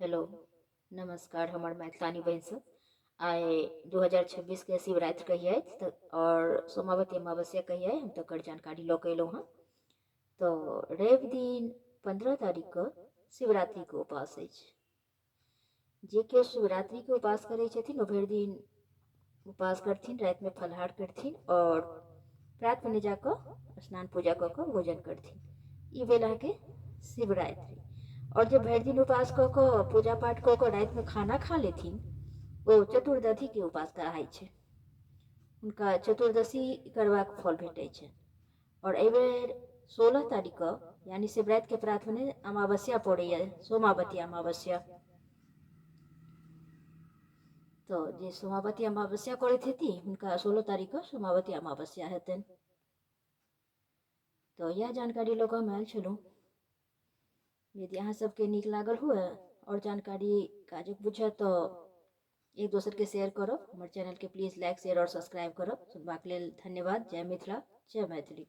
Hello नमस्कार हमर मैथिलानी बहिन सब। आइ 2026 के शिवरात्रि कहिया अछि तऽ आओर सोमावती अमावस्या कहिया हम तकर जानकारी लऽ कऽ एलहुँ हँ। तऽ रवि दिन 15 तारीखके शिवरात्रिके उपवास अछि। जे केओ शिवरात्रिके उपवास करै छथिन ओ भरि दिन उपवास करथिन, रातिमे फलाहार करथिन आओर प्रात भेने जाकऽ स्नान पूजा कऽ कऽ भोजन करथिन। ई भेल अहाँके शिवरात्रि। आओर जे भरि दिन उपवास कऽ कऽ पूजा पाठ कऽ कऽ रातिमे खाना खा लेथिन ओ चतुर्दशीके उपवास कहाइ छै। हुनका चतुर्दशी करबाक फल भेटै छनि। आओर एहिबेर 16 तारीखके यानी शिवरात्रिके प्रात भेने अमावस्या पड़ैए, सोमावती अमावस्या। तऽ जे सोमावती अमावस्या करैत हेती हुनका 16 तारीखके सोमावती अमावस्या हेतनि। तऽ इएह जानकारी लऽ कऽ हम आयल छलहुँ। यदि अहाँ सबके नीक लागल हुए आओर जानकारी काजक बुझाय तऽ एक दोसरके शेयर करब। हमर चैनलके प्लीज लाइक शेयर आओर सब्सक्राइब करब। सुनबाक लेल धन्यवाद। जय मिथिला, जय मैथिली।